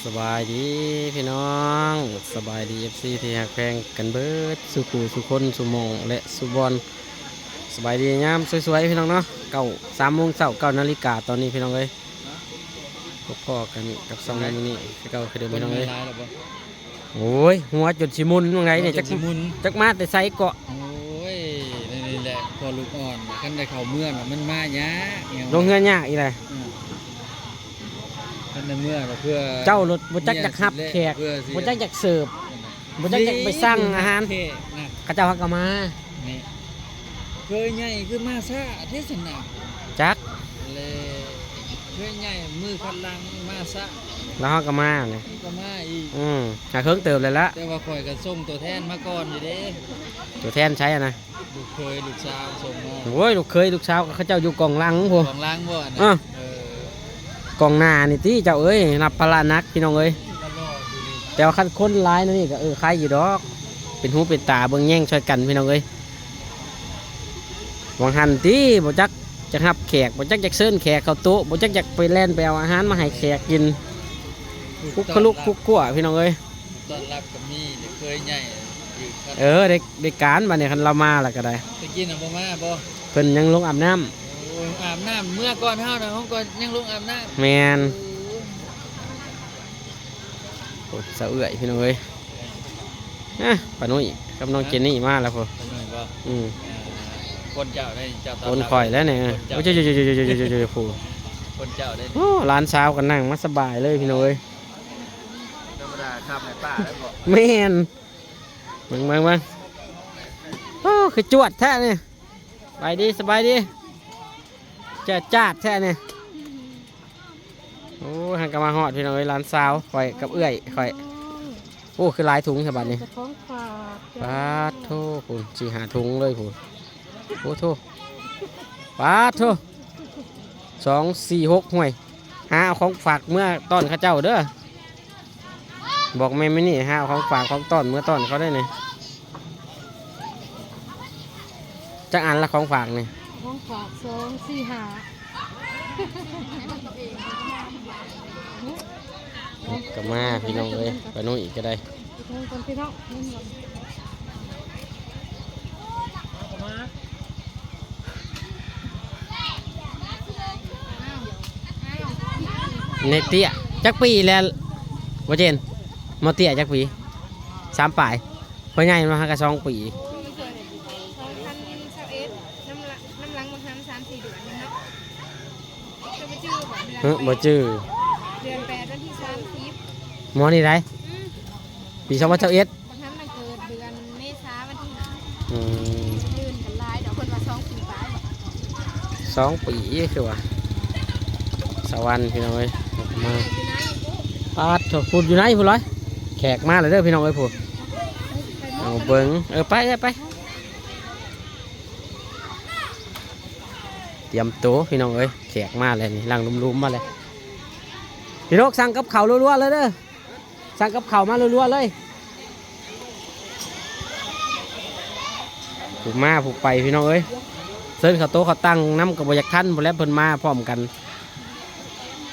ສະບາຍດີພີ່ນ້ອງ ສະບາຍດີ ເອັຟຊີ ທີ່ຮັກແພງກັນເບິດສູ່ຄູ່ສູ່ຄົນ ສູ່ໝ່ອງ ແລະ ສູ່ບ່ອນ. ສະບາຍດີຍາມສວຍໆ ພີ່ນ້ອງເນາະ ເກົ້າ ສາມໂມງເຊົ້າ ເກົ້ານາລິກາຕອນນີ້ ພີ່ນ້ອງເອີຍ. ພົບພໍ້ກັນກັບຊ່ອງໃນມື້ນີ້ຄືເກົ່າຄືເດີມ ພີ່ນ້ອງເອີຍ. ໂອ້ຍ ຫົວຈົນຊິໝຸນວ່າໄງນີ້ ຈັກ ຈັກມາແຕ່ໃສເກາະ. ໂອ້ຍ ນີ້ແຫຼະ ພໍ່ລູກອ່ອນ ຄັນໄດ້ເຂົ້າເມືອງແລ້ວມັນມາຍາກ ລົງເຮືອຍາກອີກແຫຼະ. ຄັນໄດ້ເມືອແລ້ວ ເພື່ອເຈົ້າລົດບໍ່ຈັກຢາກຮັບແຂກ ບໍ່ຈັກຢາກເສີບ ບໍ່ຈັກຢາກໄປສັ່ງອາຫານ ເຂົາເຈົ້າຫາກະມາ. ນີ້ ເຄີຍໃຫຍ່ຄືມາຊ້າແທ້ຊັ້ນນະ ຈັກ ແລະ ເຄີຍໃຫຍ່ມື້ຄັນຫຼັງມາຊ້າ ແລ້ວເຮົາກໍມານີ້ ກໍມາອີກ. ອືມ ຫາເຄິ່ງເຕີບແລ້ວລະ ແຕ່ວ່າຂ້ອຍກໍສົ່ງຕົວແທນມາກ່ອນຢູ່ເດ້. ຕົວແທນໃສຫັ້ນນະ? ລູກເຂີຍລູກສາວສົ່ງມາ. ໂອ້ຍ ລູກເຂີຍລູກສາວກໍເຂົາເຈົ້າຢູ່ກອງຫຼັງພຸ້ນ ກອງຫຼັງບໍ່ນະ? ເອີ ເອີ ກອງໜ້ານີ້ຕິເຈົ້າເອີຍ ຮັບພາລະໜັກພີ່ນ້ອງເອີຍ. ແຕ່ວ່າຄັນຄົນຫຼາຍແນວນີ້ກໍ ເອີ ຄາຍຢູ່ດອກ ເປັນຫູເປັນຕາເບິ່ງແຍງຊ່ອຍກັນພີ່ນ້ອງເອີຍ. ຫວ່າງຫັ້ນຕິ ບໍ່ຈັກຈະຮັບແຂກ ບໍ່ຈັກຈະເຊີນແຂກເຂົ້າໂຕະ ບໍ່ຈັກຈະໄປແລ່ນໄປເອົາອາຫານມາໃຫ້ແຂກກິນ ຄຸກຄະລຸກຄຸກຂົ້ວພີ່ນ້ອງເອີຍ. ຕ້ອນຮັບກໍມີ ເຄີຍໃຫຍ່ຢູ່. ເອີ ໄດ້ ໄດ້ການບາດນີ້ ຄັນລາວມາແລ້ວກໍໄດ້. ຕະກີ້ນະບໍ່ມາບໍ່? ເພິ່ນຍັງລົງອາບນ້ຳ. ໂອ້ຍ ອາບນ້ຳເມື່ອກ່ອນເຮົານະ ເຮົາກໍຍັງລົງອາບນ້ຳ. ແມ່ນ. ໂອ້ຍ ໂອ້ ສາວເອື້ອຍພີ່ນ້ອງເອີຍ. ອ່ະ ປ້ານຸ້ຍກັບນ້ອງເຈນນີ້ມາແລ້ວພຸ້ນ. ປ້ານຸ້ຍບໍ່? ອືມ ອ່າ ຄົນເຈົ້າໄດ້ ເຈົ້າຕ້ອນຮັບ ຄົນຂ້ອຍແລ້ວນີ້. ໂອ້ຍ ໂອ້ ຄົນເຈົ້າໄດ້. ໂອ້ ຫຼານສາວກໍນັ່ງມາສະບາຍເລີຍພີ່ນ້ອງເອີຍ. ທຳມະດາຂັບໃຫ້ປ້າແລ້ວບໍ່? ແມ່ນ. ເບິ່ງ ເບິ່ງ ເບິ່ງ. ໂອ້ ຄືຈວດແທ້ນີ້. ສະບາຍດີ ສະບາຍດີ. ເຈີຈາດແທ້ນີ້. ໂອ້ ຫັ້ນກໍມາຮອດພີ່ນ້ອງເອີຍ ຫຼານສາວຂ້ອຍກັບເອື້ອຍຂ້ອຍ. ໂອ້ ຄືຫຼາຍຖົງແທ້ບາດນີ້. ຂອງຝາກ. ປາດໂທ້ ພຸ້ນ ສີ່ຫ້າຖົງເລີຍພຸ້ນ. ໂອ້ໂທ້ ປາດໂທ້ ສອງ ສີ່ ຫົກ ຫ້ວຍ ຫາເອົາຂອງຝາກເມືອຕ້ອນເຂົາເຈົ້າເດີ. ບອກແມ່ມິນີຫາເອົາຂອງຝາກຂອງຕ້ອນເມືອຕ້ອນເຂົາໄດ້ນີ້. ຈັກອັນລະຂອງຝາກນີ້? ຂອງຝາກ ສອງ ສີ່ ຫ້າ ກໍມາພີ່ນ້ອງເອີຍ ປ້ານຸ້ຍກໍໄດ້. ໃນເຕ້ຍຈັກປີແລ້ວບໍ່ເຈນ? ໝໍເຕ້ຍຈັກປີ? ສາມປາຍ. ພໍ່ໃຫຍ່ມາຫາກະສອງປີ. ສອງພັນຊາວເອັດ ນຳ ນຳຫຼັງບັກຫຳສາມສີ່ເດືອນເນາະ. ເຈົ້າບໍ່ຈື່ບໍ່? ເອີ ບໍ່ຈື່. ເດືອນແປດ ວັນທີສາມສິບ. ໝໍນີ້ໃດ? ອືມ ປີສອງພັນຊາວເອັດ ບັກຫຳນະເກີດເດືອນເມສາ ວັນທີຫ້າ. ອືມ ຕື່ນກັນຫຼາຍດອກ ເພິ່ນວ່າສອງປີປາຍ. ສອງປີຄືວ່າ ສະຫວັນພີ່ນ້ອງເອີຍ ມາ. ປາດໂທ້ ພຸ້ນຢູ່ໃນພຸ້ນເລີຍ. ແຂກມາແລ້ວເດີພີ່ນ້ອງເອີຍ ພຸ້ນ ເອົາເບິ່ງ. ເອີ ໄປເອີ ໄປ. ຕຽມໂຕພີ່ນ້ອງເອີຍ ແຂກມາແລ້ວນີ້ ຫຼັງລຸ່ມໆມາແລ້ວ. ພີ່ນ້ອງສັ່ງກັບເຂົ້າລົວໆເລີຍເດີ ສັ່ງກັບເຂົ້າມາລົວໆເລີຍ. ຜູ້ມາຜູ້ໄປພີ່ນ້ອງເອີຍ ເຊີນເຂົ້າໂຕເຂົ້າຕັ່ງນຳກໍບໍ່ຢາກທັນພຸ້ນແຫຼະ ເພິ່ນມາພ້ອມກັນ.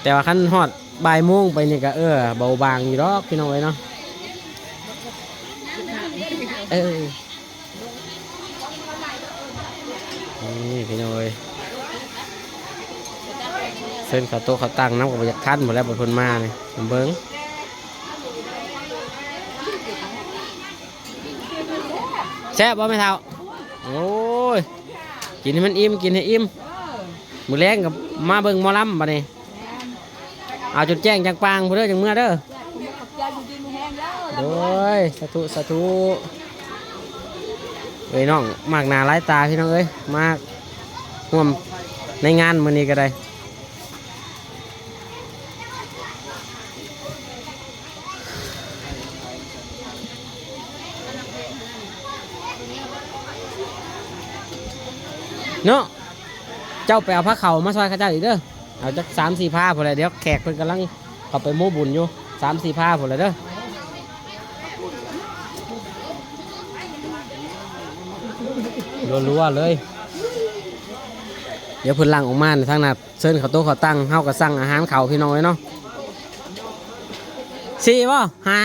ແຕ່ວ່າຄັນຮອດບ່າຍໂມງໄປນີ້ກໍ ເອີ ເບົາບາງຢູ່ດອກພີ່ນ້ອງເອີຍເນາະ. ເອີ ນີ້ພີ່ນ້ອງເອີຍ ເຊີນເຂົ້າໂຕເຂົ້າຕັ່ງນຳກໍບໍ່ຢາກທັນພຸ້ນແຫຼະ ບັດເພິ່ນມານີ້. ເບິ່ງ ແຊບບໍ່ແມ່ເຖົ້າ? ໂອ້ຍ ກິນໃຫ້ມັນອີ່ມ ກິນໃຫ້ອີ່ມ. ມື້ແລງກໍມາເບິ່ງໝໍລຳບັດນີ້. ເອົາຈົນແຈ້ງຈັງປາງພຸ້ນເດີ ຈັ່ງເມືອເດີ. ໂດຍ ສາທຸ ສາທຸ. ເອີຍ ນ້ອງມາກໜ້າຫຼາຍຕາພີ່ນ້ອງເອີຍ ມາຮ່ວມໃນງານມື້ນີ້ກໍໄດ້. ເນາະ ເຈົ້າໄປເອົາພາເຂົ້າມາຊ່ອຍເຂົາເຈົ້າອີກເດີ. ເອົາຈັກສາມສີ່ພາພຸ້ນແຫຼະ ດຽວແຂກເພິ່ນກຳລັງເຂົ້າໄປໂມ້ບຸນຢູ່ ສາມສີ່ພາພຸ້ນແຫຼະເດີ. ລັວໆເລີຍ. ດຽວເພິ່ນຫຼັ່ງອອກມາທາງນັ້ນ ເຊີນເຂົ້າໂຕະເຂົ້າຕັ່ງ ເຮົາກໍສັ່ງອາຫານເຂົ້າພີ່ນ້ອງເອີຍເນາະ. ສີ່ບໍ່? ຫ້າ.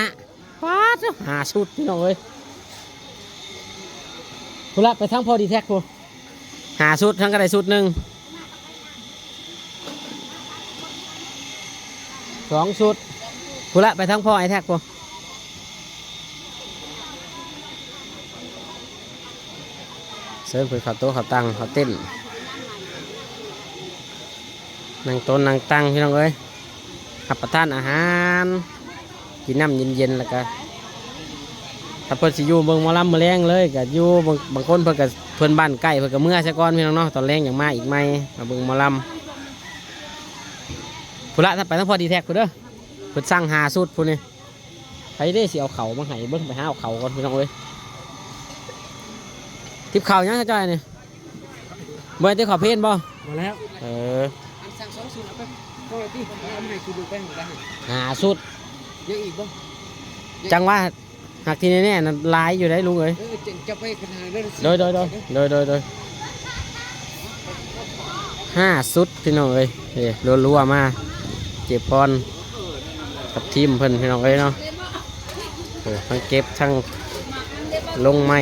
ປາດ ຫ້າຊຸດພີ່ນ້ອງເອີຍ. ພຸ້ນລະ ໄປທາງພໍ່ດີແທັກພຸ້ນ. ຫ້າຊຸດ ທັງກໍໄດ້ຊຸດໜຶ່ງ ສອງຊຸດ. ພຸ້ນລະ ໄປທາງພໍ່ໄອແທັກພຸ້ນ. ເຊີນເພິ່ນເຂົ້າໂຕະເຂົ້າຕັ່ງເຂົ້າເຕັນ ນັ່ງໂຕະນັ່ງຕັ່ງພີ່ນ້ອງເອີຍ. ຮັບປະທານອາຫານ ກິນນ້ຳເຢັນໆ ແລ້ວກະ ຖ້າເພິ່ນຊິຢູ່ເບິ່ງໝໍລຳມື້ແລງເລີຍ ກະຢູ່. ບາງ ບາງຄົນເພິ່ນກະ ເພື່ອນບ້ານໃກ້ເພິ່ນກະເມືອຊະກ່ອນພີ່ນ້ອງເນາະ. ຕອນແລງຢາກມາອີກໃໝ່ ມາເບິ່ງໝໍລຳ. ພຸ້ນລະ ຖ້າໄປທາງພໍ່ດີແທັກພຸ້ນເດີ ເພິ່ນສັ່ງຫ້າຊຸດພຸ້ນນີ້. ໃຜເດ້ຊິເອົາເຂົ້າມາໃຫ້ເບິ່ງ ໄປຫາເອົາເຂົ້າກ່ອນພີ່ນ້ອງເອີຍ. ຕິບເຂົ້າຫຍັງຊະຈ້ອຍນີ້? ບໍ່ໄດ້ຕິບເຂົ້າເພນບໍ່? ບໍ່ແລ້ວ. ເອີ ອັນສັ່ງສອງຊຸດ ເອົາໄປ ພໍຕິ ເອົາມາໃຫ້ຊຸດໜຶ່ງໄປຫັ້ນກໍໄດ້. ຫ້າຊຸດ ຍັງອີກບໍ່? ຈັ່ງວ່າ ຫາກທີ່ແນ່ໆນັ້ນຫຼາຍຢູ່ໄດ໋ລຸງເອີຍ. ເອີ ເຈົ້າ ເຈົ້າໄປຄັນຫາເດີ. ໂດຍ ໂດຍ ໂດຍ ໂດຍ ໂດຍ ໂດຍ. ຫ້າຊຸດພີ່ນ້ອງເອີຍ. ເອີ ລົວໆມາ ເຈພອນກັບທີມເພິ່ນພີ່ນ້ອງເອີຍເນາະ. ໂອ້ ທັງເກັບທັງລົງໃໝ່.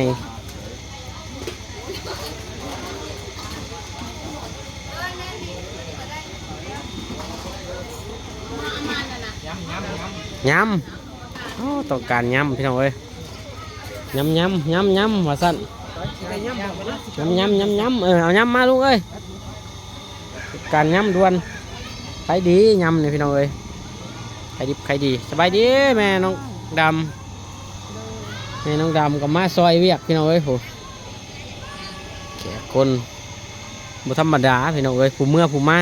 ຍຳ ໂອ້ ຕ້ອງການຍຳພີ່ນ້ອງເອີຍ. ຍຳ ຍຳ ຍຳ ຍຳ ວ່າຊັ້ນ. ຍຳ ຍຳ ຍຳ ຍຳ. ເອີ ເອົາຍຳມາລຸງເອີຍ. ການຍຳດ່ວນ. ຂາຍດີຍຳນີ້ພີ່ນ້ອງເອີຍ ຂາຍດິບຂາຍດີ. ສະບາຍດີແມ່ນ້ອງດຳ. ແມ່ນ້ອງດຳກໍມາຊ່ອຍວຽກພີ່ນ້ອງເອີຍ. ໂຫ ແຂກຄົນບໍ່ທຳມະດາພີ່ນ້ອງເອີຍ ຜູ້ເມືອຜູ້ມາ.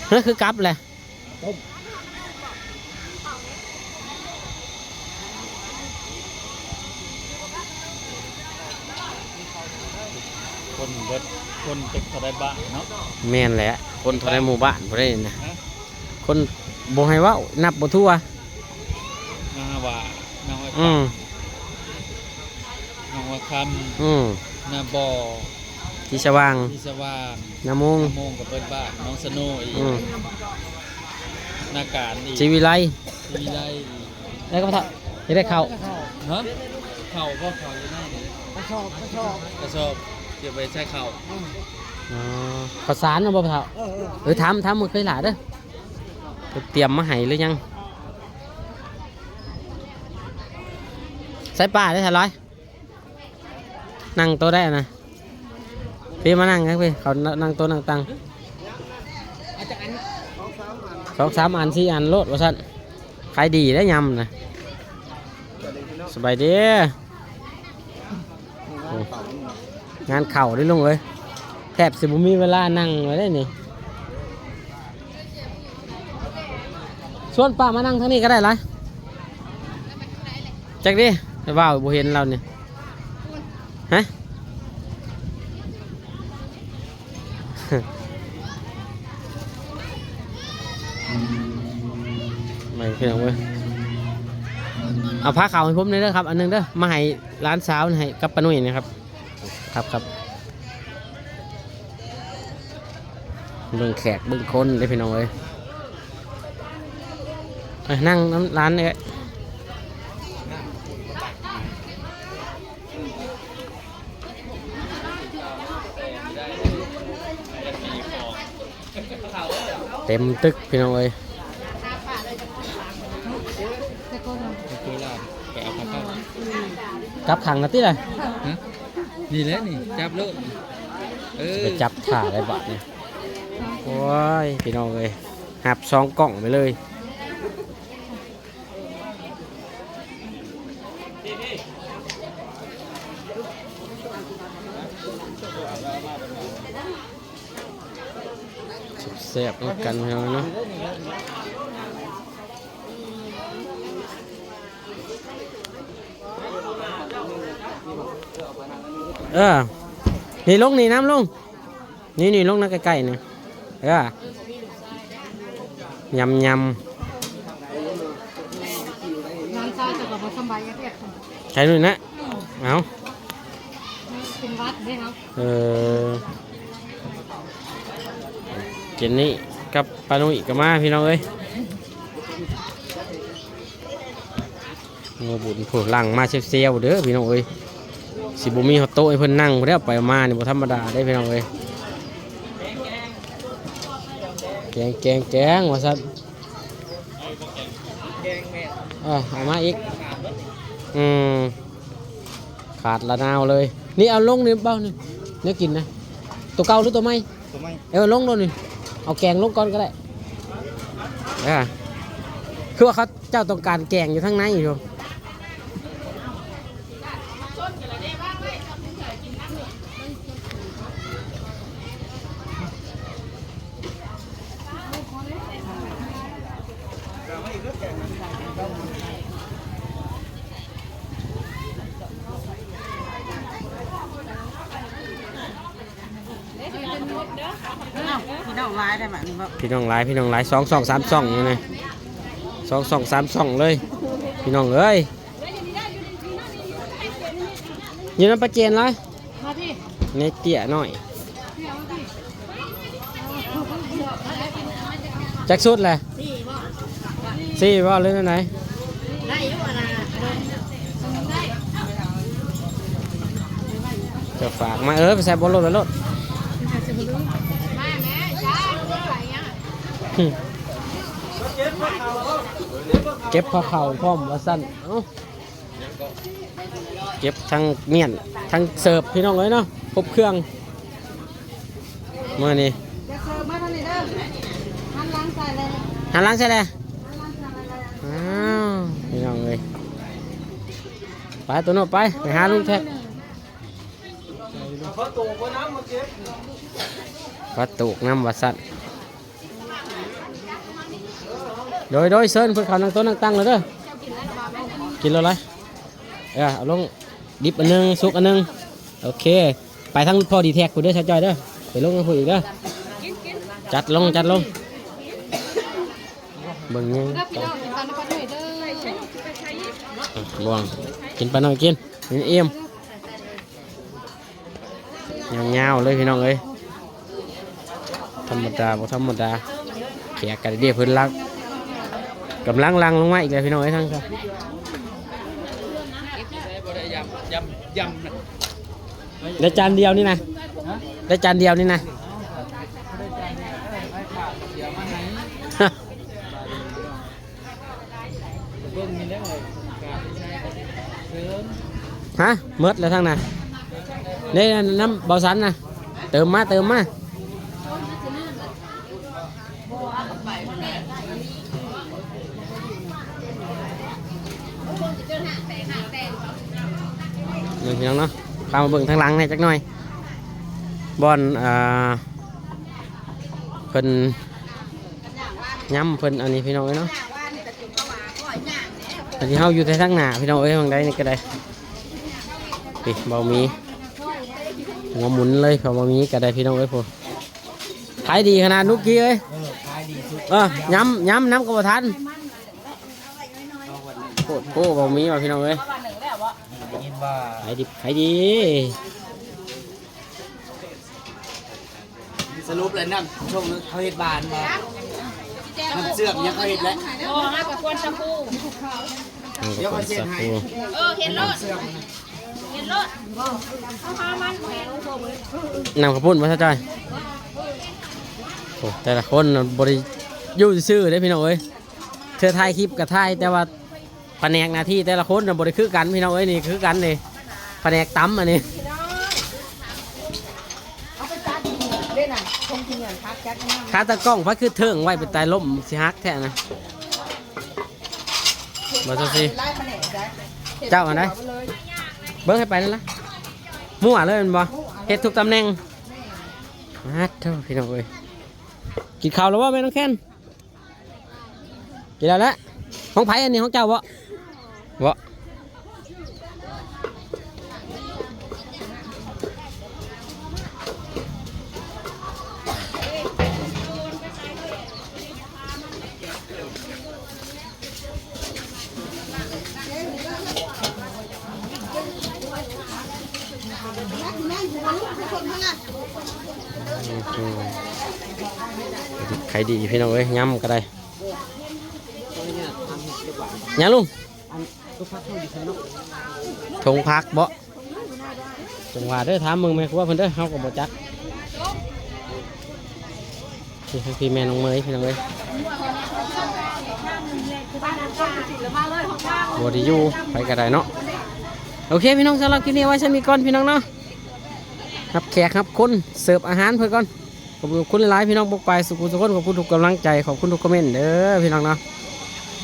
ເຮີ ຄືກັບແຫຼະ. ຄົນເບິດ ຄົນຈັກເທົ່າໃດບ້ານເນາະ. ແມ່ນແຫຼະ ຄົນເທົ່າໃດໝູ່ບ້ານພຸ້ນເດ້ນະ. ຮະ? ຄົນບໍ່ໃຫ້ເວົ້າ ນັບບໍ່ຖ້ວ. ນາຫາຫວ້າ ນາຫອຍຄຳ ອືມ ນາຫົວຄຳ ອືມ ນາບໍ່ ທີ່ສະຫວ່າງ ທີ່ສະຫວ່າງ ນາໂມງ ນາໂມງກໍເປີດບ້ານ ໜອງສະໂນອີກ ອືມ ນາການອີກ ສີວິໄລ ສີວິໄລອີກ. ແລ້ວກໍພະເຖົ້າ ຢາກໄດ້ເຂົ້າ ຮະ? ເຂົ້າບໍ່? ເຂົ້າຢູ່ໃນນີ້ ກະສອບ ກະສອບ ກະສອບ ຈະໄປໃສ່ເຂົ້າ. ອືມ ອໍ ເຂົ້າສານນະບໍ່ພະເຖົ້າ? ເອີ ເອີ ເອີ ຖາມ ຖາມເບິ່ງເຄີຍຫຼ້າເດີ ເພິ່ນຕຽມມາໃຫ້ຫຼືຍັງ? ໃສ່ປ້າໄດ້ສະຫຼອຍ ນັ່ງໂຕະໄດ້ນະ. ພີ່ມານັ່ງ ພີ່ ເຂົານັ່ງໂຕະນັ່ງຕັ່ງ ສອງສາມອັນ ສີ່ອັນໂລດວ່າຊັ້ນ. ຂາຍດີໄດ໋ຍຳນະ. ສະບາຍດີ. ໂອ້ ງານເຂົ້າເດ້ລຸງເອີຍ ແທບຊິບໍ່ມີເວລານັ່ງເລີຍເດ້ນີ້. ຊວນປ້າມານັ່ງທາງນີ້ກໍໄດ້ລະ ຈັກເດ້ ໄປເວົ້າບໍ່ເຫັນລາວນີ້ ຮະ. ມາພີ່ນ້ອງເອີຍ ເອົາຜ້າຂາວໃຫ້ຜົມແດ່ເດີຄັບ ອັນໜຶ່ງເດີ ມາໃຫ້ຫຼານສາວ ໃຫ້ກັບປ້ານຸ້ຍນະຄັບ. ຄັບ ຄັບ ເບິ່ງແຂກເບິ່ງຄົນເດ້ພີ່ນ້ອງເອີຍ. ໄປນັ່ງນຳຫຼານເອີຍ. ເຕັມຕຶກພີ່ນ້ອງເອີຍ. ຈັບຂັງນະຕິລະ. ຮະ? ນີ້ແຫຼະນີ້ ຈັບໂລດ. ເອີ ຊິໄປຈັບຖ້າໄດ້ບາດນີ້. ໂອ້ຍ ພີ່ນ້ອງເອີຍ ຮັບສອງກ້ອງໄປເລີຍ. ແຊບໆນຳກັນເນາະ. ເອີ ນີ້ລົງນີ້ນຳ ລົງ ນີ້ໆ ລົງນຳໃກ້ໆນີ້. ເອີ ຍຳໆ. ນ້ອງຊາຍເຈົ້າກໍບໍ່ສະບາຍ ແອດໆ ໃສ່ໜ້ອຍນະ. ອືມ ເອົາ ເປັນຫວັດເດ້ເຮົາ. ເອີ ເ เจนนี่กับป้านุ้ยก็มาพี่น้องเอ้ย งัวบุญผู้หลังมาเซลๆเด้อพี่น้องเอ้ย สิบ่มีฮอดโต๊ะให้เพิ่นนั่งพุ้นแหล้ว ไปมานี่บ่ธรรมดาเด้พี่น้องเอ้ย แกง แกง แกง ว่าซั่น เออ เอามาอีก อืม ขาดละนาวเลย นี่เอาลงนี่เบ้านี่ แนวกินนะ ตัวเก่าหรือตัวใหม่ ตัวใหม่ เออ ลงโลดนี่ เอาแกงลงก่อนก็ได้ เออ คือว่าเขาเจ้าต้องการแกงอยู่ทางในอยู่ อ้าว พี่น้องหลายได้บัดนี้บ่ พี่น้องหลาย พี่น้องหลาย สองช่อง สามช่องอยู่นะ สองช่อง สามช่องเลย พี่น้องเอ้ย อยู่นำป้าเจนหลาย มาพี่ ในเตี้ยน้อย จักสุดแหละ สี่บ่ หรือแนวใด ได้อยู่หั่นน่ะ เจ้าฝากมา เออ ไปใส่บ่รถ ไว้รถ มาแม่จ้า เก็บผ้าขาวพร้อมว่าซั่น เอ้า เก็บทั้งเมี้ยน ทั้งเสิร์ฟ พี่น้องเอ้ยเนาะ ครบเครื่อง มื้อนี้ จะเสิร์ฟมาทางนี้เด้อ หันหลังใส่เลย หันหลังใส่เลย หันหลังใส่เลย อ้าว พี่น้องเอ้ย ไป โตโน่ ไป ไปหาลุงแท็ก ปลาตูกนำว่าซั่น โดย โดย เชิญเพิ่นเข้านั่งโต๊ะนั่งตังเลยเด้อ กินแล้วหลาย เออ เอาลง ดิบอันหนึ่ง สุกอันหนึ่ง โอเค ไปทางพ่อดีแท็กพุ้นเด้อ สาวจ้อยเด้อ ไปลงทางพุ้นอีกเด้อ จัดลง จัดลง เบิ่งหยัง บ่วง กินปลาน้อยกิน อิ่ม ยาวๆเลยพี่น้องเอ้ย ธรรมดาบ่ธรรมดา แขกกะเด้เพิ่นลัง กำลังลังลงมาอีกแล้วพี่น้องเอ้ย ทั้ง ได้จานเดียวนี่นะ ได้จานเดียวนี่นะ ฮะ หมดแล้วทั้งนั้น นี่น้ำเบาสันนะ เติมมา เติมมา นี่พี่น้องเนาะ พามาเบิ่งทางหลังแหน่จักหน่อย บ่อน อ่า เพิ่น ยำเพิ่นอันนี้พี่น้องเอ้ยเนาะ อันนี้เฮาอยู่แต่ทางหน้าพี่น้องเอ้ย ทางใดนี่ก็ได้ นี่เบาหมี่ หัวหมุนเลย เบาหมี่ก็ได้พี่น้องเอ้ย โพ ขายดีขนาดนุกกี้เอ้ย เออ ขายดีสุด เออ ยำ ยำ น้ำก็บ่ทัน โคตรโพ เบาหมี่ว่ะพี่น้องเอ้ย ได้ยินว่า ขายดิบขายดี สรุปแล้วน้ำชงเขาเฮ็ดบานบ่ น้ำเชื่อมยังเขาเฮ็ดแล้ว บ่ หากะควรตะปู เดี๋ยวเขาเช็ดให้ เออ เห็นโลด เห็นโลด เอาหามัน น้ำข้าวปุ้นบ่ซะจ้อย โอ้ แต่ละคนน่ะบ่ได้อยู่ซื่อๆเด้พี่น้องเอ้ย เทื่อถ่ายคลิปก็ถ่าย แต่ว่า แผนกหน้าที่แต่ละคนน่ะบ่ได้คือกันพี่น้องเอ้ย นี่คือกันนี่ แผนกตำอันนี้ เอาไปจัดเล่นน่ะ คงสิเหมือนพักจัดงาน ขาตั้งกล้องไผคือเทิงไว้เป็นตายล้มสิหักแท้นะ บ่ซะสิ ไล่แผนกได้ เจ้าอันใด เบิ่งให้ไปนั่นล่ะ มั่วเลยแม่นบ่ เฮ็ดทุกตำแหน่ง มาโธ่พี่น้องเอ้ย กินข้าวแล้วบ่แม่น้องแคน กินแล้วแหละ ของไผอันนี้ ของเจ้าบ่ บ่ อืม ຂາຍດີພີ່ນ້ອງເອີຍ ຍຳກໍໄດ້. ຫຍັງລຸງ? ຖົງຜັກເບາະ? ຈັງຫວະເດີ ຖາມເບິ່ງແມ່ຄົວເພິ່ນເດີ ເຮົາກໍບໍ່ຈັກ. ນີ້ຄືແມ່ນ້ອງເມຍພີ່ນ້ອງເອີຍ ບໍ່ໄດ້ຢູ່ ໃຜກໍໄດ້ເນາະ. ໂອເຄພີ່ນ້ອງ ສຳລັບຄລິບນີ້ໄວ້ສ່ຳນີ້ກ່ອນພີ່ນ້ອງເນາະ ຮັບແຂກຮັບຄົນ ເສີບອາຫານເພິ່ນກ່ອນ. ຂອບຄຸນຫຼາຍໆ ພີ່ນ້ອງປົກປາຍສູ່ຜູ້ສູ່ຄົນ ຂອບຄຸນທຸກກຳລັງໃຈ ຂອບຄຸນທຸກຄອມເມັນເດີພີ່ນ້ອງເນາະ.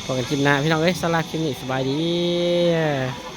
ພົບກັນຄລິບໜ້າພີ່ນ້ອງເອີຍ ສຳລັບຄລິບນີ້ສະບາຍດີ.